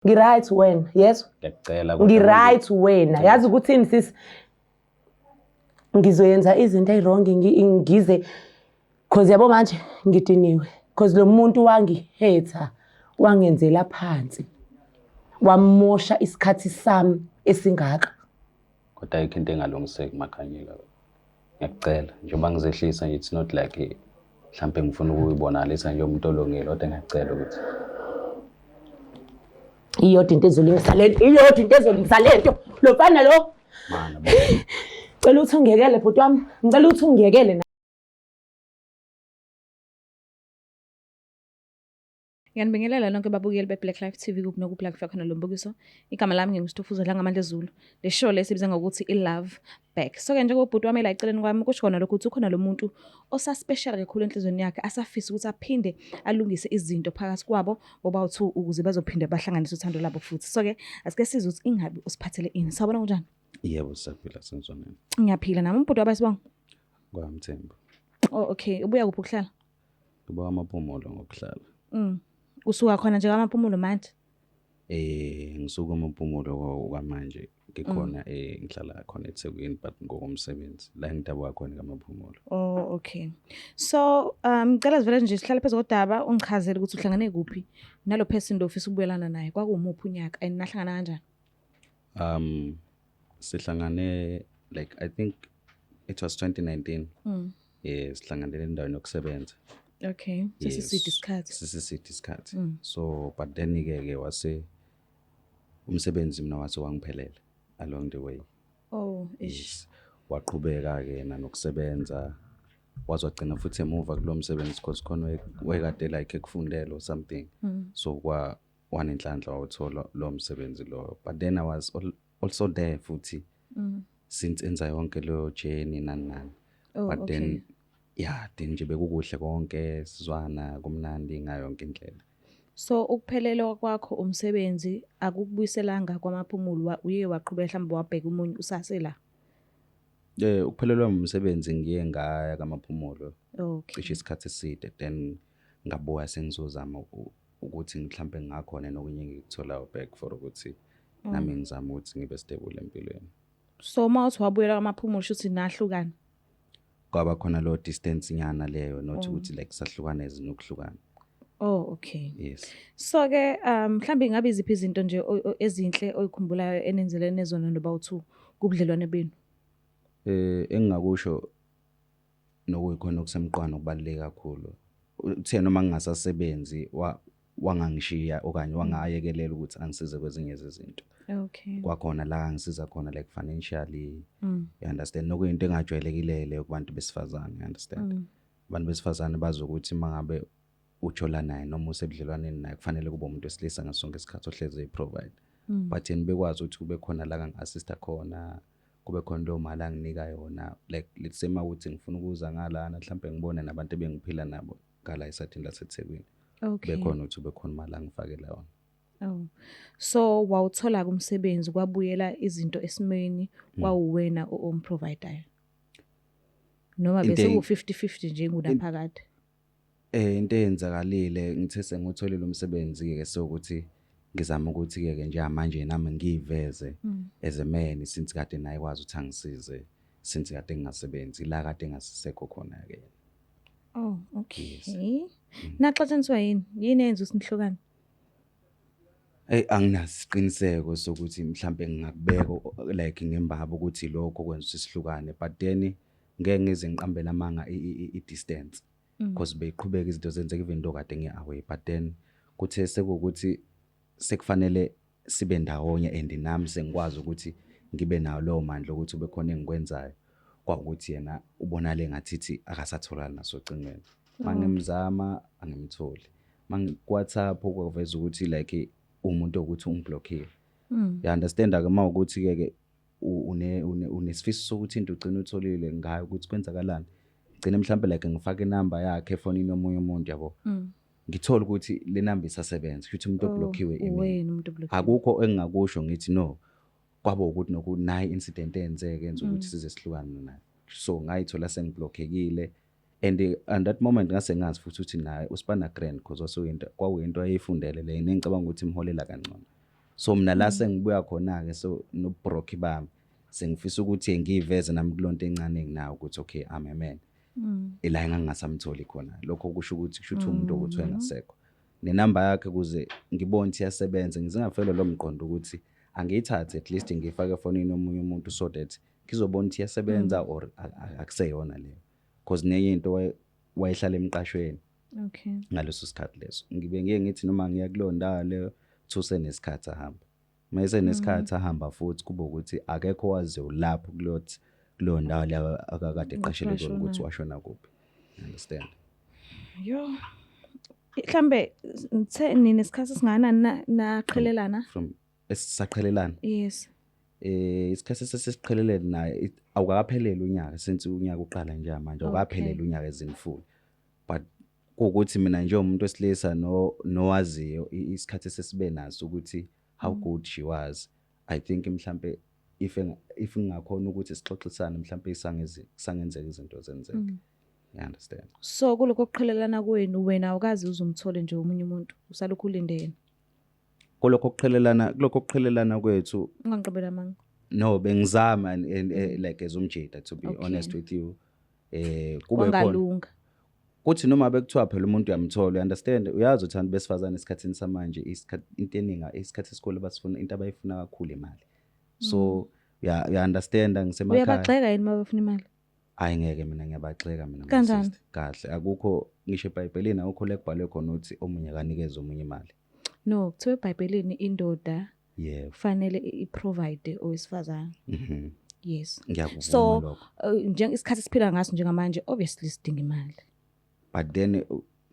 Ngi-right wena, yezwa? Ngiyakucela kodwa Ngi-right wena. Yazi ukuthini sisi? Ngizoyenza izinto eziwrong ngize cause yabo manje ngidiniwe. Cause lo muntu wangihetha, wangenzela phansi. Wamosha isikhathi sami esingaka. Kodwa ayikho into engalungiseki Makhanyile. Ngiyakucela njengoba ngizehlisa nje, it's not like mhlampe ngifuna ukuyibonakalisa nje umuntu olungile, kodwa ngiyakucela ukuthi Iyodwa into ezolungisa lento, iyodwa into ezolungisa lento. Lo mfana lo. Mana. Cela ukuthi ungiyekele bhuti wami. Ngicela ukuthi ungiyekele. Ngiyanibingelela nonke babukeli be-Black Life TV kuphi nokuphi la kufika khona lo mbukiso. Igama lami nginguStufuza Dlangamandla Zulu. Le show le sibiza ngokuthi i-Love Back. So-ke njengoba ubhuti wami la eceleni kwami kusho kona lokhu ukuthi ukhona lo muntu osaspecial kakhulu enhliziyweni yakhe asafisa ukuthi aphinde alungise izinto phakathi kwabo bobawu-two ukuze bazophinde bahlanganise uthando labo futhi. So-ke asike sizwe ukuthi ingabe usiphathele ini. Sawubona, kunjani? Yebo, siyaphila, senzoneni. Ngiyaphila nami. Umbhuti wabasibonga. KwaMthembu. Oh okay, ubuya kuphi ukuhlala? Kuba amaphumulo ngokuhlala. Usuka khona nje kwamaphumulo manje? Ngisuka amaphumulo kwamanje. Ngikhona ngihlala khona eThekwini but ngokomsebenzi la ngidabuka khona kamaphumulo. Oh okay. So ngicela sivele nje sihlale phezu kodaba ungichazele ukuthi uhlangane kuphi nalo person lo ofisa ukubuyelana naye, kwakuwumuphi unyaka and nahlangana kanjani? Sihlangane like I think it was 2019. Sihlanganele endaweni yokusebenza. Okay. Sesiside isikhathi. Sesiside isikhathi. So but then ke ke wase umsebenzi mina wase wangiphelela along the way. Oh, ish. Yes. Waqhubeka ke yena nokusebenza, waze wagcina futhi emuva kulo msebenzi because khona wayekade like ekufundela or something. So kwa wanenhlanhla wawuthola lo msebenzi lo. But then I was also there futhi since enza yonke leyo journey nani nani. Oh, But okay. Then yeah, then nje bekukuhle konke, sizwana kumnandi ngayo yonke indlela. So ukuphelelwa kwakho umsebenzi akukubuyiselanga kwamaphumulo, uye waqhubeka mhlawumbe wabheka umunye usasela? Ukuphelelwa umsebenzi ngiye ngaya kamaphumulo. Okay. Cishe isikhathi eside, then ngabuya sengizozama ukuthi mhlambe ngakhona nokunye engikutholayo back for ukuthi nami ngizama ukuthi ngibe stable empilweni. So uma uthi wabuyela kwamaphumulo shuthi nahlukana? Kwaba khona lo distance nyana leyo, not ukuthi like sahlukana ezinokuhlukana. Oh okay. Yes. So ke mhlambe ingabe iziphi izinto nje ezinhle oyikhumbulayo enenzelene zona noba u2 kubudlelwane benu? Engingakusho nokuyikhona okusemqoka okubaluleke kakhulu. Uthe noma ngingasasebenzi wangangishiya okanye wangayekelela ukuthi angisize kwezinye izinto. Okay. Kwakhona la angisiza khona like financially. You understand? Nokuyinto engajwayelekile leyo kubantu besifazane, you understand? Abantu besifazane bazi ukuthi mangabe ujola naye noma usebudlelwaneni naye kufanele kube umuntu wesilisa ngaso sonke isikhathi ohlezi eyiprovide. But yena bekwazi ukuthi kube khona la ngi-assista khona, kube khona leyo mali anginika yona, like let's say mawuthi ngifuna ukuza ngalana mhlambe ngibone nabantu ebengiphila nabo ngala esathini laseThekwini. Okay. Bekhona ukuthi ube khona imali angifakela yona. Oh. So wawuthola umsebenzi kwabuyela izinto esimeni, kwawuwena omprovidayo? Noma Into bese ku 50-50 nje ngunaphakade? Into eyenzakalile ngithe sengutholile umsebenzi ke sokuthi ngizama ukuthi ke ke njengamanje nami ngiyiveze as a man since kade naye kwazi ukuthi angisize since kade ngingasebenzi la kade ngasisekho khona ke. Oh, okay. Yes. Naxatshaniswa yini? Yini eyenza ukuthi nihlukane? Hey, anginasiqiniseko sokuthi mhlambe ngingakubeka like ngembaba ukuthi lokho kwenza ukuthi sihlukane, but then ngeke ngize ngiqambele amanga i-distance because beyiqhubeka izinto zenzeka even though kade ngi-away, but then kuthe sekuwukuthi sekufanele sibe ndawonye and nami sengikwazi ukuthi ngibe nawo lowo mandla ukuthi ube khona engikwenzayo, kwawukuthi yena ubonale ngathithi akasatholakali nasocingweni. Mangimzama angimtholi, ku-WhatsApp kwaveza ukuthi like umuntu ukuthi ungiblockile. You understand ke uma ukuthi ke ke unesifiso sokuthi into ugcine utholile ngayo ukuthi kwenzakalani, gcine mhlambe like ngifake inamba yakhe efonini yomunye umuntu yabo, ngithola ukuthi le namba isasebenza futhi umuntu Oh, oblockiwe imina. Uwena umuntu oblockiwe. Akukho engingakusho ngithi no kwaba ukuthi noku nayi incident eyenzeke yenza ukuthi size sihlukane naye, so ngayithola sengiblockekile and that moment ngase ngazi futhi ukuthi naye usipana grand because wasuyinto kwakuyinto ayifundele le nengicabanga ukuthi imholela kangcono. So mina la sengibuya khona-ke, so nobubrokhi bami, sengifisa ukuthi ngiyiveze nami kulonto encane enginayo ukuthi okay, I'm a man. Ila engangingasamtholi khona. Lokho kusho ukuthi, kusho ukuthi umuntu ukuthi wayengasekho. Nenamba yakhe, ukuze ngibone ukuthi iyasebenza, ngize ngafelwa lo mqondo ukuthi angiyithathe, at least ngiyifake efonini yomunye umuntu so that ngizobona ukuthi iyasebenza or akuseyona leyo, because nenye into, wayehlala emqashweni ngaleso sikhathi leso. Ngibe ngiye ngithi noma ngiya kuleyo ndawo leyo, thuse nesikhathi ahamba, mayese nesikhathi ahamba futhi, kube ukuthi akekho owaziyo lapho kuleyo ndawo leyo akakade eqashele kuyona ukuthi washona kuphi, you understand? Yo. Mhlambe ngithe nini, isikhathi esingakanani naqhelelana? From esisaqhelelana? Yes. Isikhathi esesiqhelelene naye, awukakapheleli unyaka, since unyaka uqala nje manje, awukapheleli unyaka ezinifuni, but kuwukuthi mina nje umuntu wesilisa no nowaziyo isikhathi esesibe naso ukuthi how good she was, I think mhlambe if ngingakhona ukuthi sixoxisane, mhlambe isangezi sangenzeka izinto zenzeke, you understand? So kulokho kuqhelelana kwenu, wena awukazi uzumthole nje omunye umuntu, usalokhu ulinde yena? Kulokho kuqhelelana kwethu. Ungangiqambela amanga. No, bengizama and like as umjida, to be honest with you, kube khona Kwangalunga. Kuthi noma bekuthiwa phela umuntu uyamthola, you understand, uyazi ukuthi abantu besifazane esikhathini samanje, isikhathi into eningi, isikhathi esikhulu basifuna, into abayifuna kakhulu imali. So ya understand, ngisemakhaya. Uyabagxeka yini uma befuna imali? Hayi, ngeke, mina ngiyabaxeka mina, my Kanjani? sister. Kahle, akukho ngisho eBhayibhelini, akukho la kubhalwe khona ukuthi omunye akanikeze omunye imali. No, kuthiwa eBhayibhelini indoda kufanele i-provide owesifazane. Yes. Ngiyakuvuma So lokho. Njeng isikhathi esiphila ngaso njengamanje, obviously sidinga imali. But then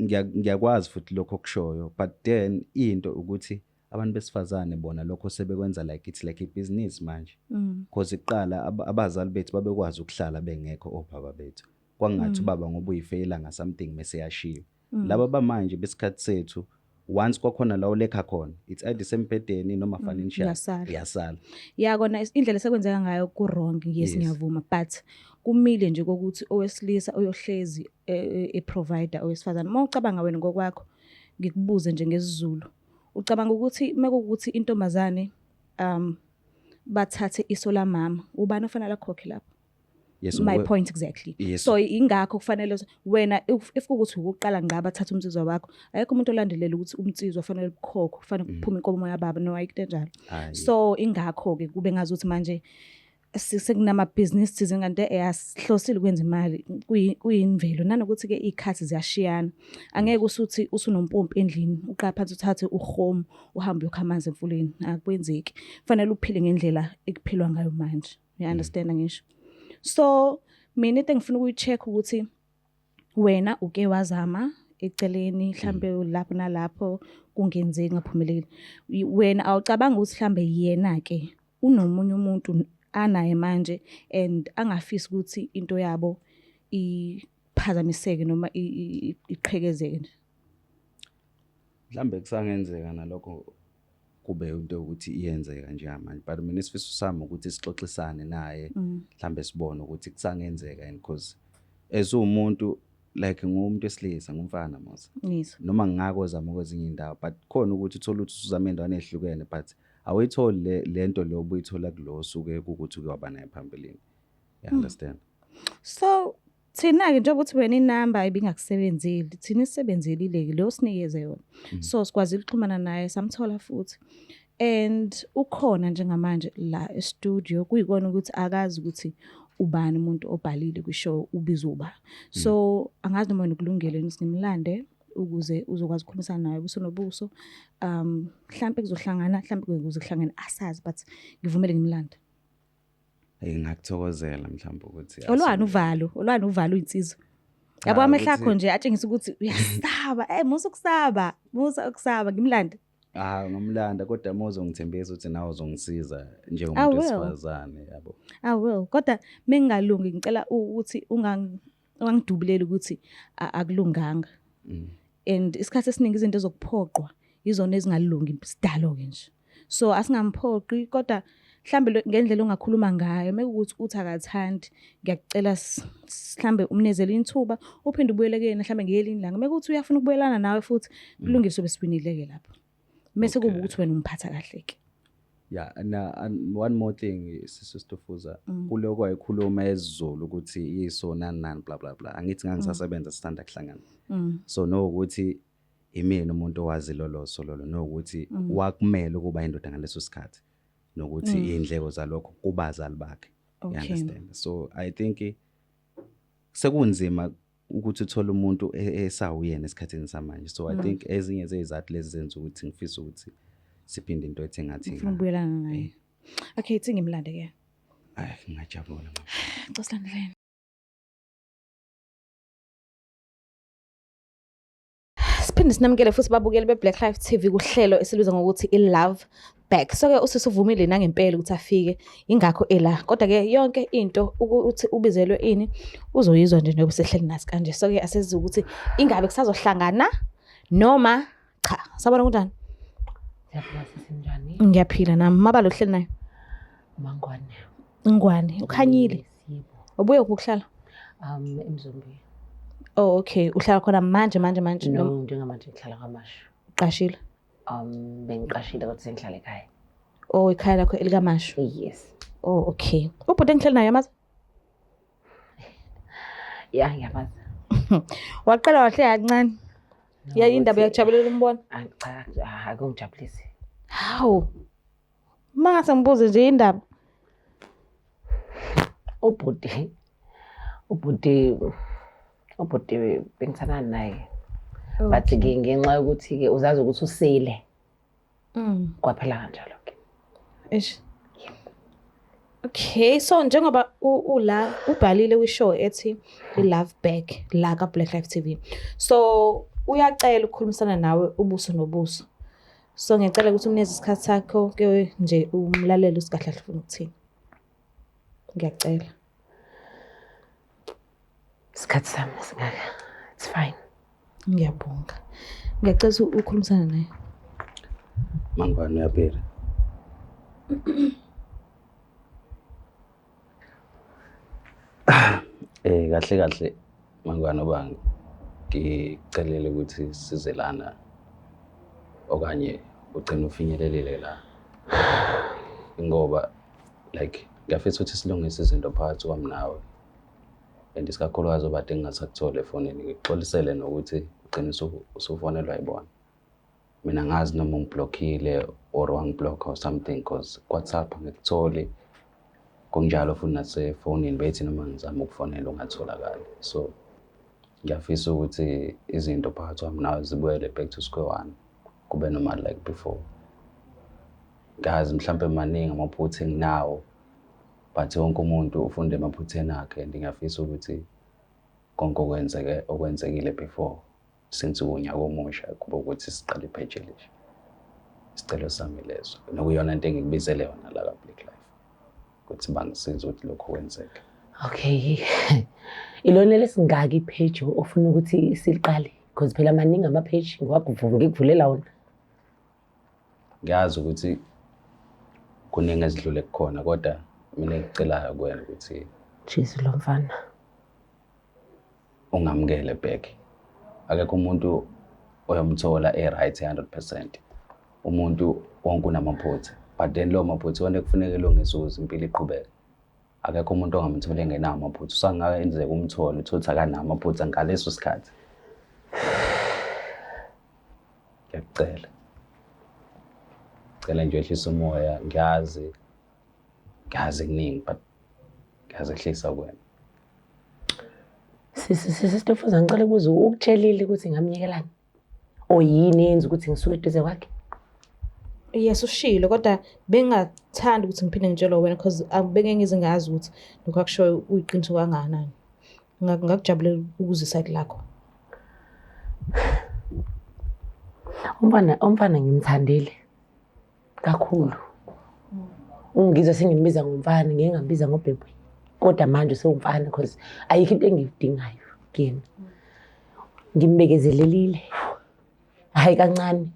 ngiyakwazi futhi lokho okushoyo, but then into ukuthi abantu besifazane bona lokho sebekwenza like it's like ibhizinisi manje, because kuqala abazali bethu babekwazi ukuhlala bengekho obaba bethu, kwangathi ubaba ngoba uyifeyila nga something mase yashiya. Laba bamanje besikhathi sethu, once kwakhona la ulekha khona, it's either sembhedeni noma financial. Uyasala. Uyasala. Ya kona, indlela esekwenzeka ngayo ku-wrong, yes. Ngiyavuma, but kumile nje kokuthi owesilisa uyohlezi e-provider owesifazane. Uma ucabanga wena ngokwakho, ngikubuze nje ngesiZulu, ucabanga ukuthi mekuwukuthi intombazane bathathe iso lamama, ubani ofanele akhokhe lapho? Yes. My point exactly. So ingakho kufanele wena, if kuwukuthi ukuqala ngqa bathatha umnsizwa wakho, ayekho umuntu olandelela ukuthi umnsizwa fanele ukhokhe, kufanele kuphume inkomo yababa, no, ayikho into enjalo. Hhayi. So ingakho-ke kube ngazuthi manje sekunamabhizinisi thize, kanti eyasihlosile ukwenza imali, kuyimvelo. Nanokuthi-ke iy'khathi ziyashiyana, angeke usuthi usunompompi endlini uqala phansi uthathe uhomu uhambe uyokha amanzi emfuleni, akwenzeki. Kufanele uphile ngendlela ekuphilwa ngayo manje, uya-understand ngisho? So mina into engifuna ukuyi-check ukuthi wena uke wazama eceleni mhlambe lapho nalapho, kungenzeki, ngaphumeleli. Wena awucabanga ukuthi mhlambe yena-ke unomunye umuntu anaye manje and angafisi ukuthi into yabo iphazamiseke noma iqhekezeke nje? Mhlambe kusangenzeka nalokho, kube into yokuthi iyenzeka njengamanje, but mina isifiso sami ukuthi sixoxisane naye, mhlambe sibone ukuthi kusangenzeka, and because as umuntu, like ngumuntu wesilisa, ngumfana mos, noma ngingakozama kwezinye iy'ndawo, but khona ukuthi uthole ukuthi usuzama ey'ndaweni ey'hlukene, but awuyitholi le nto le obuyithola kulo osuke kuwukuthi uke waba naye phambilini, you understand? So thina-ke, njengoba uthi wena inamba ibingakusebenzeli, thina isisebenzelile-ke leyo sinikeze yona. So sikwazile ukuxhumana naye, samthola futhi and ukhona njengamanje la e-studio. Kuyikona ukuthi akazi ukuthi ubani umuntu obhalile kwi-show, ubizwa uba. So angazi noma wena ukulungele ukuthi ngimlande ukuze uzokwazi ukukhulumisana naye ubuso nobuso. Mhlampe kuzohlangana, mhlampe kuze kuhlangane, asazi, but ngivumele ngimlande. Hey, ngingakuthokozela mhlawumbe ukuthi Olwani uvalo, olwani uvalo, uyinsizwa. Cha, Yabo, amehlo akho nje atshengisa ukuthi uyasaba. Musa ukusaba, musa ukusaba, ngimlande. Ah, ngamlanda, kodwa uma uzongithembisa ukuthi nawe uzongisiza I njengomuntu will. wesifazane, yabo. I will. Kodwa mengingalungi, ngicela ukuthi ungangidubuleli ukuthi akulunganga. And isikhathi esiningi izinto ezokuphoqwa izona ezingalungi, sidalo ke nje. So asingamphoqi, kodwa mhlambe ngendlela ongakhuluma ngayo, mekuwukuthi uthi akathandi, ngiyakucela mhlambe umnezele ithuba, uphinde ubuyele kuyena mhlambe ngelinye ilanga. Mekuwukuthi uyafuna ukubuyelana nawe futhi, kulungile, sobe siwinile ke lapho. Mase kuba ukuthi wena umphatha kahle ke. Yeah, and one more thing, Sisi Stufuza, kuloko wayekhuluma esiZulu ukuthi iso nani nani bla bla bla. Angithi ngangisasebenza sithanda kuhlangana. So no ukuthi imina umuntu owazi lolo so lolo nokuthi wakumele ukuba indoda ngaleso sikhathi nokuthi iy'ndleko zalokho kubazali bakhe. You understand? So I think sekunzima ukuthi uthole umuntu esawuyena esikhathini samanje. So I think ezinye zey'zathu lezi zenza ukuthi ngifise ukuthi siphinde into ethi engathi Ufuna ukubuyelana naye. Okay, ithi ngimlande ke. Ayi, ngingajabula mama. Cela silandelene. Siphinde sinamukele futhi babukeli be-Black Life TV kuhlelo esilubiza ngokuthi i-Love Back. So-ke usisi uvumile nangempela ukuthi afike, ingakho ela. Kodwa-ke yonke into ukuthi ubizelwe ini uzoyizwa nje njengoba usehleli nathi kanje. So-ke asizwe ukuthi ingabe kusazohlangana noma cha. Sabona kunjani? Siyaphila sisi, njani? Ngiyaphila nami. Mabalo uhleli nayo. Mangwane. Ngwane, ukhanyile. Yes, yebo. Ubuye ukuhlala? Emzumbe. Oh, okay. Uhlala khona manje manje manje No, noma njengamanje ngihlala KwaMashu. uqashile? Bengiqashile kodwa sengihlala ekhaya. Oh, ikhaya lakho elikaMashu. Yes. Oh, okay. Ubhuti engihleli naye amazi? Ya, ngiyamazi. Waqala wahleka kancane. No, Ya indaba ukuthi- yakujabulela umbona. Ah, cha, akungijabulisi. Hawu. Mangase ngibuze nje indaba. Ubhuti bengithandana naye. But ke ngenxa yokuthi ke uzazi ukuthi usile kwaphela kanjalo ke. Eish. Okay, so njengoba ula ubhalile kwi-show ethi i-Love Back la ka Black Life TV. So uyacela ukukhulumisana nawe ubuso nobuso. So ngiyacela ukuthi umnikeze isikhathi sakho ke nje umlalele ukuthi kahle kahle ufuna ukuthini. Ngiyacela. Isikhathi sami singaka. It's fine. Ngiyabonga. Ngiyacela ukuthi ukhulumisane naye. Mangwane uyaphila. Kahle kahle Mangwane, uba ngicelele ukuthi size lana okanye ugcine ufinyelelile la. Ngoba like ngiyafisa ukuthi silungise izinto phakathi kwami nawe. And isikakhulukazi obade ngingasakuthola efonini, ngikuxolisele nokuthi ugcine usufonelwa yibona. Mina ngazi noma ungiblockile or wangiblocka or something, cause WhatsApp angikutholi. Kunjalo futhi nasefonini bethi noma ngizama ukufonela ungatholakali. So ngiyafisa ukuthi izinto phakathi kwami nawe zibuyele back to square one, kube normal like before. Ngazi mhlampe maningi amaphutha enginawo, but wonke umuntu ufunda emaphutheni akhe, and ngiyafisa ukuthi konke okwenzeke okwenzekile before, since unyaka omusha, kube ukuthi siqale ipage elisha. Isicelo sami leso, nokuyona into engikubizele yona la ka-Black Life, ukuthi bangisize ukuthi lokho kwenzeke. Okay. Ilona lesingaka ipage ofuna ukuthi siliqale? Because phela maningi ama-page ngikuvulela wona. Ngiyazi ukuthi kuningi ezidlule kukhona, kodwa mina engikucelayo kuwena ukuthi Jesu lo mfana. ungamukele back. Akekho umuntu oyomthola e-right 100%. Umuntu wonke unamaphutha, but then lawo maphutha iwona ekufuneka elungiswe ukuze impilo iqhubeke. Akekho umuntu ongamthola engenawo amaphutha. Usangenzeka umthole uthole ukuthi akanawo amaphutha ngaleso sikhathi. Ngiyakucela, cela nje wehlise umoya. Ngiyazi kuningi, but ngiyazehlisa kuwena. Sisi Stufuza, ngicela ukubuza, ukutshelile ukuthi ngamyekelani? O yini eyenza ukuthi ngisuke eduze kwakhe? Yes, ushilo, kodwa bengingathandi ukuthi ngiphinde ngitshelwe wena because bengeke ngize ngazi ukuthi lokhu akushoyo kuyiqiniso kangakanani. Ngakujabulela ukuzwa isayidi lakho. Umfana ngimthandile kakhulu. Ungizwa sengimbiza ngomfana, ngeke ngambiza ngobhebhe. Kodwa manje usewumfana because ayikho into engiyidingayo kuyena. Ngimbekezelelile. Hayi kancane.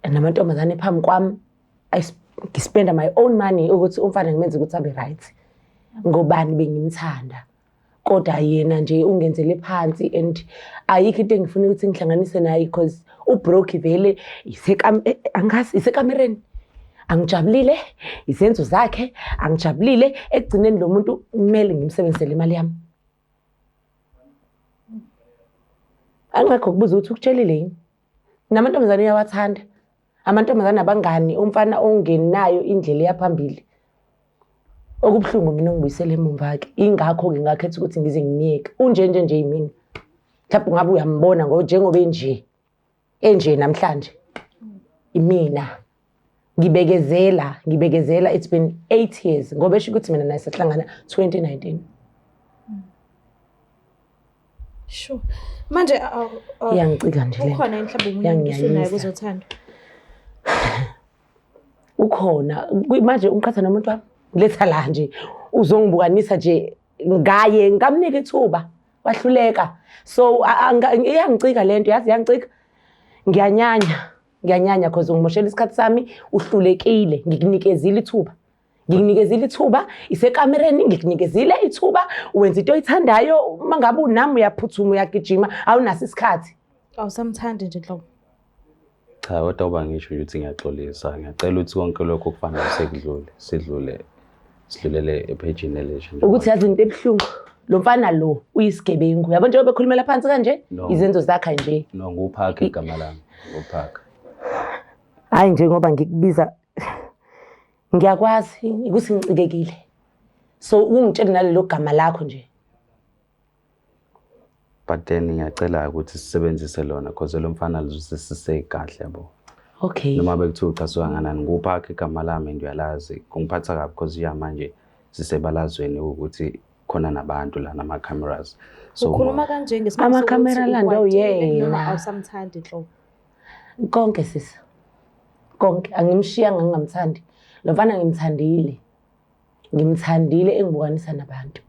Namantombazane phambi kwami, ngispenda my own money ukuthi umfana ngimenze ukuthi abe right. Ngobani bengimthanda. Kodwa yena nje ungenzele phansi and ayikho into engifuna ukuthi ngihlanganise naye because ubroke vele, angazi isekamereni. Angijabulile izenzo zakhe, angijabulile ekugcineni lo muntu kumele ngimsebenzisele imali yami. Angekho kubuza ukuthi ukutshelile yini. Namantombazane uyawathanda. Amantombazane abangani, umfana ongenayo indlela eyaphambili. Okubuhlungu mina ungibuyisele emumva-ke. Ingakho-ke ngakhetha ukuthi ngize ngimyeke. Unje nje nje yimina. Mhlawumbe ungabe uyambona ngo njengoba enje. Enje namhlanje. Imina. Ngibekezela, ngibekezela. It's been 8 years. Ngoba esho ukuthi mina naye sahlangana 2019. Sure. Manje Iyangicika nje lento. Ukhona mhlawumbe omunye umuntu osunaye Iyangiyayisa. kuzothanda. Ukhona. Manje ungiqhatha nomuntu wami. Ngiletha la nje uzongibukanisa nje ngaye, ngamnika ithuba wahluleka. So iyangicika lento, yazi iyangicika. Ngiyanyanya, ngiyanyanya cause ungimoshela isikhathi sami, uhlulekile, ngikunikezile ithuba. Ngikunikezile ithuba, isekamereni ngikunikezile ithuba, wenza into oyithandayo, uma ngabe unami uyaphuthuma uyagijima, awunaso isikhathi. Awusamthandi nje nhlobo. Cha, kodwa uba ngisho nje ukuthi ngiyaxolisa, ngiyacela ukuthi konke lokho kufana sekudlule, sidlule, sidlulele ephejini elisha nje. Ukuthi yazi into ebuhlungu, lo mfana lo uyisigebengu. Yabo njengoba bekhulumela phansi kanje, No. izenzo zakhe nje. No, nguPark igama lami, nguPark. Hayi njengoba ngikubiza ngiyakwazi ukuthi ngicikekile. So ungitshele nalelo gama lakho nje. But then ngiyacela ukuthi sisebenzise lona because lo mfana lizosisise kahle yabo. Okay. Noma bekuthiwa ucasuka kangakanani, nguPark igama lami and uyalazi. Kungiphatha kabi because ya manje sisebalazweni ukuthi khona nabantu la nama cameras. So Ukhuluma kanje ngesikhathi Ama-camera sokuthi landa ukwatile uyena. noma awusamthandi nhlobo. Konke sisi. Konke angimshiyanga ngingamthandi. Lo mfana ngimthandile. Ngimthandile engibukanisa nabantu.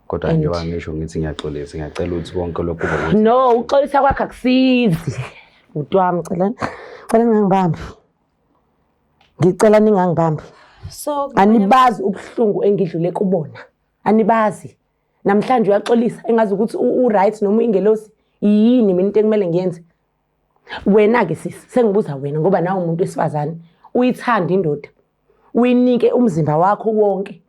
Kodwa And njengoba ngisho ngithi ngiyaxolisa, ngiyacela ukuthi konke lokhu kube ukuthi No, uxolisa kwakhe akusizi. Bhuti wami, cela cela ningangibambi. Ngicela ningangibambi. So Anibazi ubuhlungu engidlule kubona. Anibazi. Namhlanje uyaxolisa engazi ukuthi u-right noma uyingelosi. Yini mina into ekumele ngiyenze? Wena ke sisi, sengibuza wena ngoba nawe umuntu wesifazane, uyithanda indoda. Uyinike umzimba wakho wonke.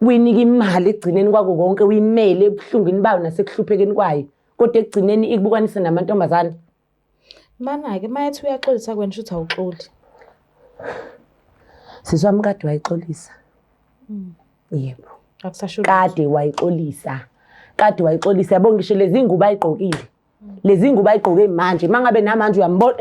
Uyinike imali ekugcineni kwako konke, uyimele ebuhlungwini bayo nasekuhluphekeni kwayo. Kodwa ekugcineni ikubukanise namantombazane. Mana-ke mayethi uyaxolisa kwena shuthi awuxoli. Sisi wami kade wayixolisa. Yebo. Akusasho Kade wayixolisa. Kade wayixolisa. Yabo ngisho lezi ngubo ayigqokile. Lezi ngubo ayigqoke manje, mangabe namanje uyambona.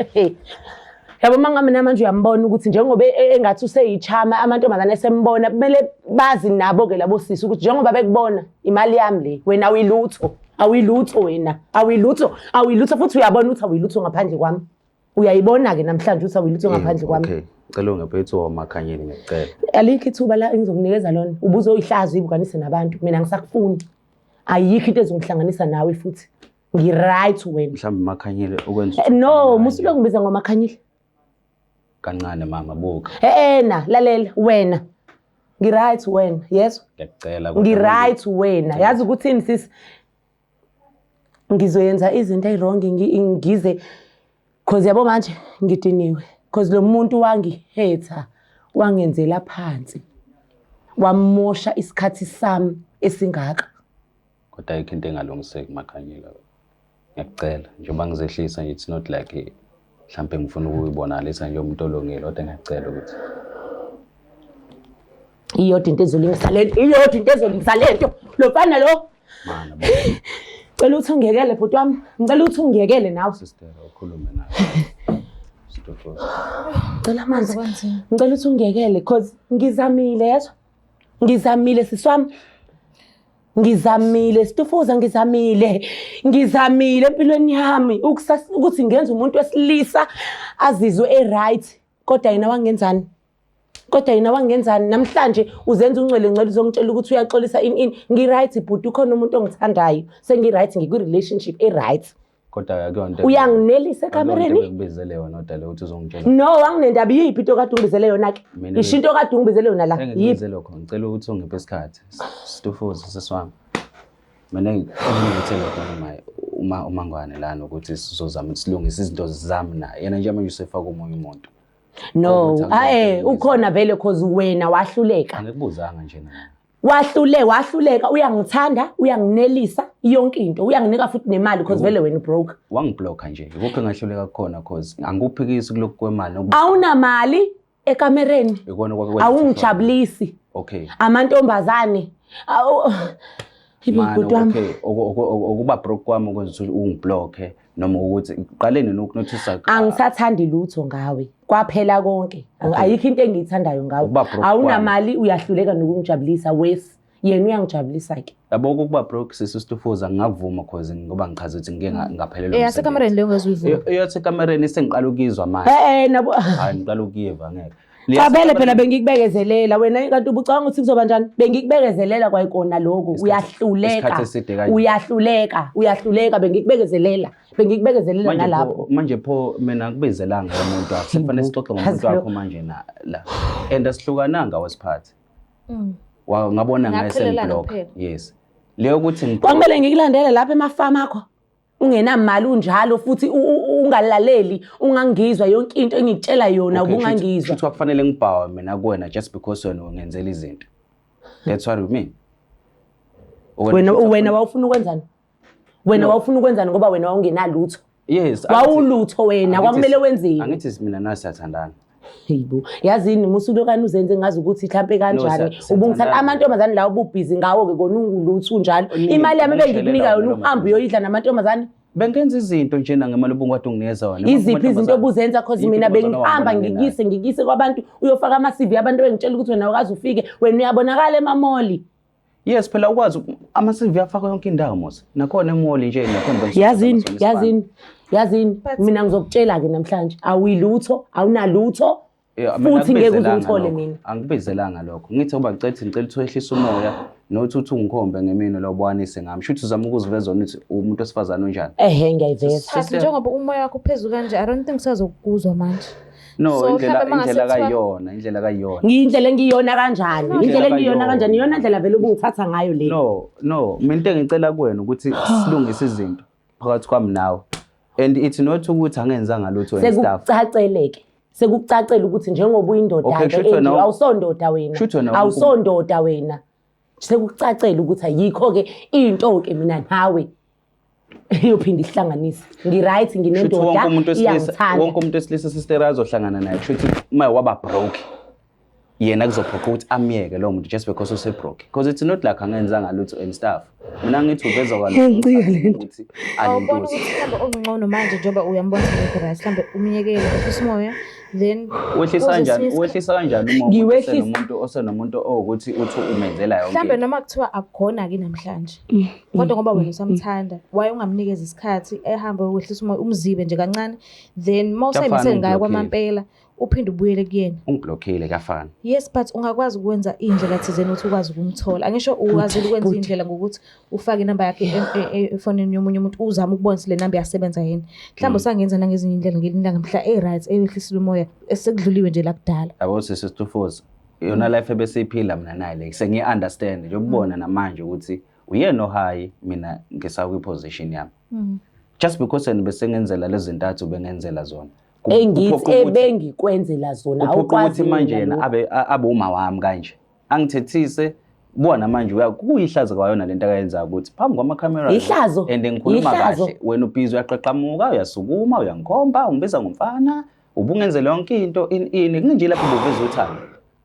Yabo mangabe namanje uyambona ukuthi njengoba engathi useyichama amantombazane esembona, kumele bazi nabo ke labo sisi ukuthi njengoba bekubona imali yami le, wena awuyilutho. Awuyilutho wena. Awuyilutho. Awuyilutho futhi uyabona ukuthi awuyilutho ngaphandle kwami. Uyayibona ke namhlanje ukuthi awuyilutho ngaphandle kwami. Okay. Ngicela ungiphe ithuba uMakhanyile ngiyacela. Alikho ithuba la engizokunikeza lona. Ubuzoyihlaza uyibukanise nabantu. Mina ngisakufuni. Ayikho into ezongihlanganisa nawe futhi. Ngi-right wena. Mhlawumbe uMakhanyile ukwenza No, musuke ngibiza ngoMakhanyile. Kancane mama buka. Na, lalela wena. Ngi-right wena, yezwa? Ngiyacela kodwa Ngi-right wena. Yazi ukuthini sisi? Ngizoyenza izinto eziwrong ngize cause yabo manje ngidiniwe. Cause lo muntu wangihetha, wangenzela phansi. Wamosha isikhathi sami esingaka. Kodwa ayikho into engalungiseki Makhanyile. Ngiyacela njengoba ngizehlisa nje, it's not like mhlambe ngifuna ukuyibonakalisa nje umuntu olungile, kodwa ngiyacela ukuthi iyodwa into ezolungisa lento, iyodwa into ezolungisa lento. Lo mfana lo. Mana bo. Ngicela ukuthi ungiyekele bhuti wami. Ngicela ukuthi ungiyekele nawe. Sister, ukhulume nawe. Sithokoze. Ngicela amanzi. Ngicela ukuthi ungiyekele because ngizamile yezwa. Ngizamile sisi wami. Ngizamile Stufuza, ngizamile. Ngizamile empilweni yami ukuthi ngenze umuntu wesilisa azizwe e-right. Kodwa yena wangenzani? Kodwa yena wangenzani? Namhlanje uzenza ungcwele ngcwele uzongitshela ukuthi uyaxolisa in in. Ngi-right bhuti, ukhona umuntu ongithandayo. Sengi-right, ngikwi-relationship e-right. Kodwa akuyonto Uyanginelisa ekamereni? Ngikubizele yona odala ukuthi uzongitshela. No, anginendaba. Iyiphi into okade ungibizele yona ke? Mina Ngisho into okade ungibizele yona la. Yiphi? Engikubizele lokho, ngicela ukuthi ungiphe isikhathi. Stufuza sisi wami. Mina engikubizele khona maye. uma uMangwane lana ukuthi sizozama ukuthi silungise izinto zami naye. Yena nje manje usefaka omunye umuntu. No, Ukuthi angeke ae ngizwe. ukhona vele, cause wena wahluleka. Angikubuzanga nje na. Wahluleka, uyangithanda, uyanginelisa yonke into, uyanginika futhi nemali, cause vele wena broke. Wangiblocka nje. Ikuphi engahluleka kukhona? Cause angikuphikisi kulokhu kwemali Awunamali ekamereni. Ikona kwake kwenza. Awungijabulisi. Okay. Amantombazane. Ibe Mani, bhuti wami. Okay, ukuba broke kwami ukwenza ukuthi ungiblocke, noma ukuthi qaleni nokunothisa? Angisathandi lutho ngawe. Kwaphela konke. Okay. Ayikho into engiyithandayo ngawe. Ukuba broke kwami. Awunamali, uyahluleka nokungijabulisa, wes. Yena uyangijabulisa ke. Yabo, ukuba broke, sisi Stufuza, ngingakuvuma cause ngoba ngichaza ukuthi ngike ngaphelelwa Eyasekamereni leyo ngezuyivuma. Eyasekamereni sengiqala ukuyizwa manje. Eh eh, nabo. Hayi, ngiqala ukuyiva, ngeke. Cha, vele phela bengikubekezelela wena, kanti ubucabanga ukuthi kuzoba njani? Bengikubekezelela kwayikona lokho. Uyahluleka. Isikhathi eside kanje. Uyahluleka, uyahluleka, bengikubekezelela. Bengikubekezelela Manje nalapho. Manje pho mina ngikubizelanga umuntu wakho, sekufanele sixoxe ngomuntu wakho manje na la, and asihlukananga wasiphathi. Ngabona ngaye Naqhelelana sengiblock. kuphela. Yes, leyo ukuthi Kwakumele ngikulandele lapha emafama akho. Ungenamali unjalo futhi ungalaleli, ungangizwa yonke into engikutshela yona. Okay, Ubungangizwa. shuthi kwakufanele ngibhawe mina kuwena just because wena ungenzela izinto. That's what you mean? Wena Shuthi wena wawufuna ukwenzani? Wena No. wawufuna ukwenzani, ngoba wena wawungenalutho? Yes. Wawulutho wena, kwakumele wenzeni? Angithi mina nawe siyathandana. Hayibo. Yazini musulokani uzenze ngazi ukuthi mhlampe kanjani. Siyathandana. Ubungithatha amantombazane lawo ububhizi ngawo ke kona, ungulutho unjalo. Uningi, Imali yami ungishelela ebengikunika yona wena lo uhambe mantombazane. uyoyidla namantombazane. Bengenza izinto njena ngemali obungikade unginikeza wona. Iziphi izinto obuzenza? Cause Yiphi mina intombazane bengihamba owahamba nayo? ngikise kwabantu, uyofaka ama-CV abantu, bengitshela ukuthi wena awukaze ufike, wena uyabonakala emamoli. Yes, phela ukwazi ama-CV afakwa yonke indawo mos. Nakhona emoli nje, nakhona Yazini, bengisebenzisa. yazini, yazini, mina ngizokutshela-ke namhlanje, awuyilutho, awunalutho. Yeah, mina Futhi ngeke uze angikubizelanga ungithole lokho. mina. Angikubizelanga lokho. Ngithi uba ngicela ukuthi wehlise umoya, nokuthi uthi ungikhombe ngemino lobwanise ngami. Shuthi uzama ukuziveza wena ukuthi umuntu wesifazane unjani. Ehe, ngiyayiveza. But njengoba umoya wakho uphezulu kanje, I don't think usazokuzwa manje. No, So, indlela mhlawumbe uma indlela ngase kuthiwa- kayiyona, indlela kayiyona. Ngiyindlela engiyona kanjani? No. Indlela engiyona Indlela kanjani? Iyona ndlela vele ubungithatha ngayo le. No, mina into engicela kuwena ukuthi silungise izinto phakathi kwami nawe. And it's not ukuthi angenzanga lutho and stuff. Sekucaceleke, sekucacele ukuthi njengoba Okay, uyindoda-ke kushuthi wena- enje, awusondoda wena. Kushuthi wena Awusondoda wena, sekucacele ukuthi ayikho-ke into-ke mina nawe iyophinda ihlanganise. Ngi-right, Shuthi nginendoda, wonke umuntu wesilisa, iyangithanda. wonke umuntu wesilisa, sister, azohlangana naye, kushuthi uma waba broke yena kuzophoqa ukuthi amyeke lowo muntu just because use broke, because it's not like angenzanga lutho and stuff. Mina ngithi uveza Iyangicika le nto. ukuthi Awubona alintuthi. ukuthi mhlawumbe ongcono manje njengoba uyambona ukuthi right, mhlawumbe umyekele, wehlisa umoya, then Wehlisa uze kanjani? esinye Wehlisa kanjani uma umuntu osenomuntu owukuthi uthi umenzela yonke Mhlawumbe into? noma kuthiwa akukhona-ke namhlanje, kodwa ngoba wena usamthanda, waye ungamnikeza isikhathi ehambe wehlisa umoya, umzibe nje kancane, then uma Kuyafana, usayimisele ngayo ungiblockile. kwamampela, uphinde ubuyele kuyena. Ungiblockile, kuyafana. Yes, but ungakwazi ukwenza iy'ndlela thizeni ukuthi ukwazi ukumthola. Angisho ukwazile ukwenza Bhuti. iy'ndlela ngokuthi ufake inamba yakhe efonini yomunye umuntu, uzame ukubona ukuthi le namba iyasebenza yini. Mhlawumbe usangenza nangezinye iy'ndlela ngelinye ilanga mhla e-right, ewehlisile umoya, esekudluliwe nje la kudala. Yabo sisi Stufuza, yona life ebesiyiphila mina naye le, sengiyi-understand nje ukubona namanje ukuthi uyena ohayi, mina ngisakwi-position yami just because yena besengenzela lezi zintathu bengenzela zona. Engithi Kuphoqa ukuthi- ebengikwenzela zona, kuphoqa awukwazi ukuthi manje mina yena lokho. abe uma wami kanje, angithethise. Bona manje kuyihlazo kwayona lento akayenzayo ukuthi phambi kwamakhamera. Ihlazo. And ngikhuluma Ihlazo. kahle, wena ubhizi uyaqaqamuka, uyasukuma, uyangikhomba, ungibiza ngomfana, ubungenzela yonke into ini ini kunje lapho ubuveza uthando,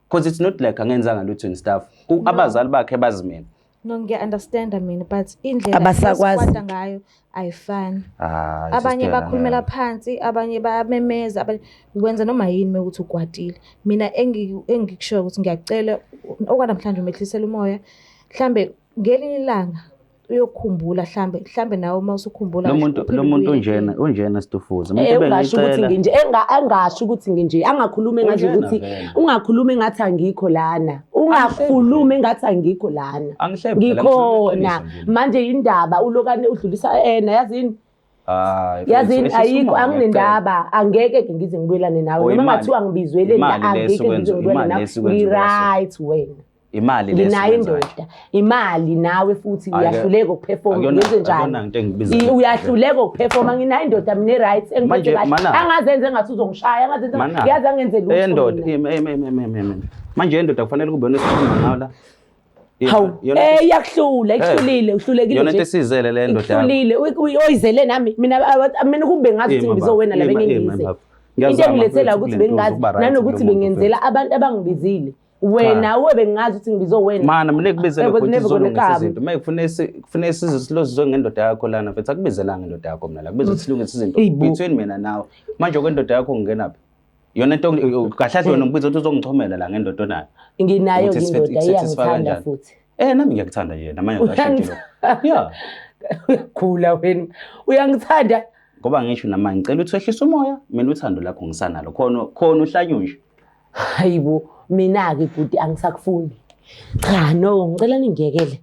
because it's not like angenzanga lutho and stuff. Abazali bakhe bazi mina. No, ngiya-understanda mina, but indlela Abasakwazi. esikwata ngayo ayifani. Hayi, Abanye sister, bakhulumela phansi, abanye bayamemeza, abanye wenza noma yini mekuthi ukwatile. Mina engikushoyo ukuthi ngiyacela okwanamhlanje umehlisele umoya, mhlambe ngelinye ilanga uyokukhumbula, mhlambe nawe uma usukhumbula lo muntu uphinde lo muntu ubuyele unjena kuyena. unjena Stufuza, umuntu Ungasho ukuthi ebengicela nginje, angasho ukuthi nginje, angakhuluma engathi Unjena ukuthi vele. ungakhuluma engathi angikho lana, ungakhuluma engathi angikho lana. Angihlebi phela, ngikhuluma Ngikhona. iqiniso nje. Manje indaba ulokane udlulisa ena, yazini. Hayi, Yazini, wehlisa ayikho, umoya, anginendaba, angeke ke ngize ngibuyelane nawe Oh, noma imali- ngathiwa ngibizwele la, imali le angeke ngize esikwenza- ngibuyelane imali le nawe. esikwenza Ngi-right wena. Imali le Nginayo esikwenzayo. indoda, imali nawe futhi Ake- uyahluleka ukuperform. Ngenze njani? Akuyona into engibiza. Uyahluleka ukuperforma. Nginayo indoda mina e-right engiphethe Manje, kahle. mana. Angazenze engathi uzongishaya, angazenze Mana. yazi angenze lutho Endoda, mina. ime ime ime ime ime. Manje endoda kufanele kube nesikhuluma ngayo la. Hawu, eh, iyakuhlula, ikuhlulile, uhlulekile Yona into nje. esizele le ndoda yakho. Ikuhlulile, oyizele nami mina mina kube ngazi ukuthi Ima, ngibizo wena la ima, ima, bengingize. baba. Into Ngiyazama engilethela mfethu ukuthi kule nto bengingazi uzokuba right nanokuthi kulo muntu, bengenzela abantu abangibizile. Wena uwe bengingazi ukuthi ngibizo wena. Mana mina ekubizele I was ukuthi never gonna izolungisa come. izinto. Uma kufuneka size silozizwe ngendoda yakho lana mfethu, akubizelanga indoda yakho mina la. Kubiza ukuthi silungise izinto Eyi bo. between mina nawe. Manje okwendoda yakho ngingenaphi? Yona into kahle kahle wena ngibiza ukuthi uzongichomela la ngendoda onayo. Nginayo Ukuthi indoda i-satisfy iyangithanda kanjani? futhi. Nami ngiyakuthanda nje namanje ngashintshi lokho. Yeah. Uyakhula wena. Uyangithanda. Ngoba ngisho namanje ngicela ukuthi wehlise umoya, mina uthando lakho ngisanalo. Khona khona uhlanyu nje. Hayibo, mina-ke bhuti angisakufuni. Cha no, ngicela ningiyekele.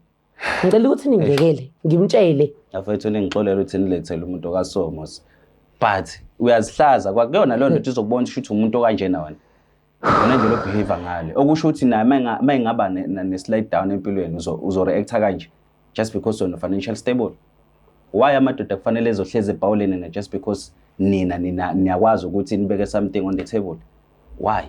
Ngicela ukuthi ningiyekele, ngimtshele. Afethu ningixolela ukuthi nilethele umuntu okaSomos. But uyazihlaza kwakuyona leyo nto izokubona ukuthi umuntu okanjena wena. Wena nje lo behavior ngale. Okusho ukuthi naye mayingaba ne slide down empilweni uzo reacta kanje just because wena financial stable. Why amadoda kufanele ezohlezi ebhawuleni na just because nina niyakwazi ukuthi nibeke something on the table? Why?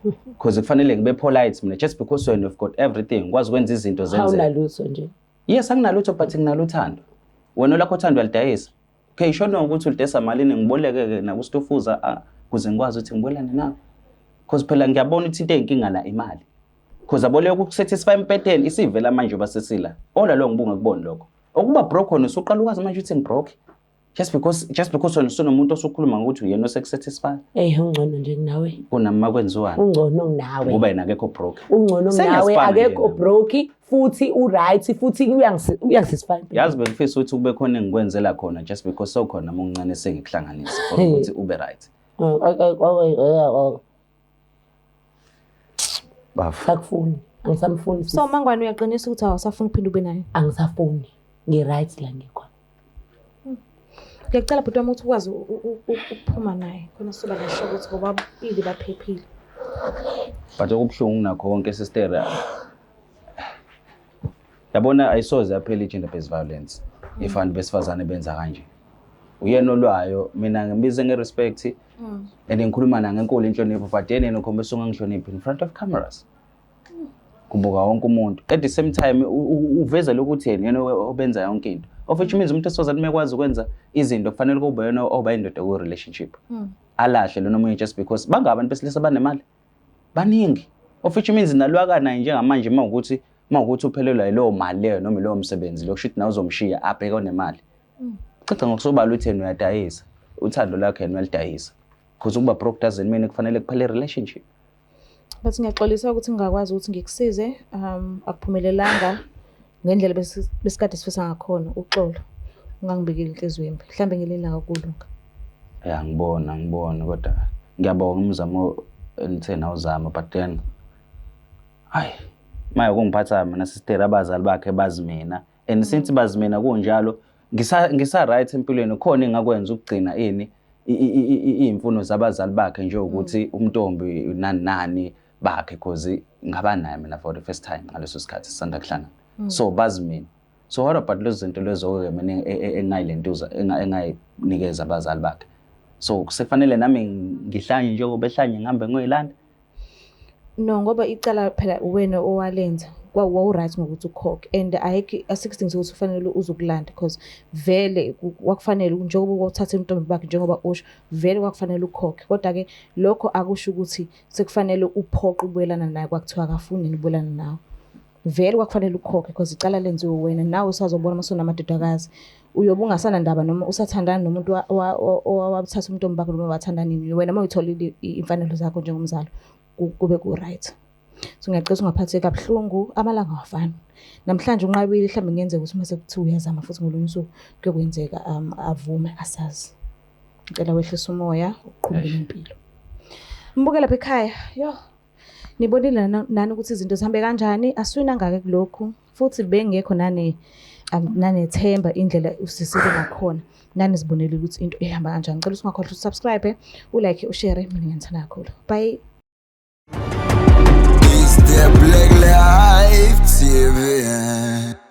Because kufanele ngibe polite mina just because wena you've got everything, ukwazi ukwenza izinto zenzeke. Awunalutho nje. Yes, anginalutho but nginalo uthando. Wena olakho uthando uyalidayisa. Okay, shono ukuthi ulidayisa malini ngiboleke-ke nakuStofuza kuze ngikwazi ukuthi ngibuyelane nawe. Because phela ngiyabona ukuthi into eyinkinga la imali. Because aboleka ukusatisfy empetheni isivela manje basesila. All along ubungakuboni lokho. Okuba broke wena usuqala ukwazi manje ukuthi ngibroke. Just because wena usunomuntu osukhuluma ngokuthi uyena osekusatisfy. Eh, ungcono nje kunawe. Kunama kwenziwani? Ungcono kunawe. Ngoba yena akekho broke. Ungcono kunawe, Sengiyasifana nje akekho nami. broke futhi u-right futhi uyangisatisfy. Yazi bengifisa ukuthi kube khona engikwenzela khona just because sewukhona uma ungincane sengikuhlanganisa for ukuthi ube right. Bafu. Sakufuni, angisamfuni. So Mangwane uyaqinisa ukuthi awusafuni ukuphinde ube naye? Angisafuni. Ngi-right la ngikhona. Ngiyacela bhuti wami ukuthi ukwazi ukuphuma naye khona sizoba nesho ukuthi bobabili baphephile. But okubuhlungu nakho konke sister, yabona ayisoze yaphela i-gender based violence if abantu besifazane benza kanje. Uyena olwayo, mina ngimbize nge-respect and ngikhuluma na ngenkulu inhlonipho, but yena ukhombisa ungangihloniphi in front of cameras. Kubuka wonke umuntu. At the same time uveza lokuthi yena obenza yonke into. Of which means umuntu wesifazane uma ekwazi ukwenza izinto kufanele kube yena oba indoda ku-relationship. Alahle lona omunye just because bangabantu besilisa banemali. Baningi. Of which means nalwaka naye njengamanje uma ukuthi uphelelwa yilowo mali leyo noma yilowo msebenzi lo, kusho ukuthi nawe uzomshiya abheke onemali. Caca ngokusobala ukuthi yena uyadayisa. Uthando lakhe yena uyalidayisa. Because ukuba broke doesn't mean kufanele kuphele relationship. But ngiyaxolisa ukuthi ngingakwazi ukuthi ngikusize, akuphumelelanga ngendlela besikade sifisa ngakhona. Uxolo. Ungangibekeli inhliziyo embi. Mhlambe ngelinye ilanga kulunga. Ya ngibona kodwa ngiyabonga umzamo enithe nawuzama, but then hayi maye kungiphatha mina sister, abazali bakhe bazi mina and since bazi mina kunjalo ngisa right empilweni khona engakwenza ukugcina ini iy'mfuno zabazali bakhe nje ukuthi umntombi nani nani bakhe, cause ngaba naye mina for the first time ngaleso sikhathi sisanda kuhlangana, so bazi mina. So what about lezo zinto lezo-ke mina engayilentuza engayinikeza abazali bakhe? So sekufanele nami ngihlanye njengoba ehlanye ngihambe ngiyoyilanda? No, ngoba icala phela wena owalenza, wawu-right ngokuthi ukhokhe and ayikho, asikho isidingo sokuthi kufanele uzokulanda because vele kwakufanele njengoba uthatha intombi bakhe, njengoba usho, vele kwakufanele ukhokhe. Kodwa-ke lokho akusho ukuthi sekufanele uphoqe ukubuyelana naye kwakuthiwa akafuni yena ukubuyelana nawe. Vele kwakufanele ukhokhe because icala lenziwe wena, nawe usazobona uma usunamadodakazi uyobe ungasanandaba noma usathandana nomuntu owathatha umntombi bakhe noma wathandana nini. Wena uma uyitholile imfanelo zakho njengomzali kube ku-right. So ngiyacela ungaphatheki kabuhlungu, amalanga awafani. Namhlanje unqabile, mhlawumbe kungenzeka ukuthi uma sekuthiwa uyazama futhi ngolunye usuku kuyokwenzeka avume, asazi. Ngicela wehlise umoya uqhubeke nempilo. Mbuke lapha ekhaya, yo. Nibonile nani ukuthi izinto zihambe kanjani, asiwinanga-ke kulokhu futhi bengekho nane nanethemba indlela usisike ngakhona. Nani zibonelile ukuthi into ihamba kanjani. Ngicela ukuthi ungakhohlwa usubscribe, ulike, ushare, mina ngiyanithanda kakhulu. Bye. The Black Life TV.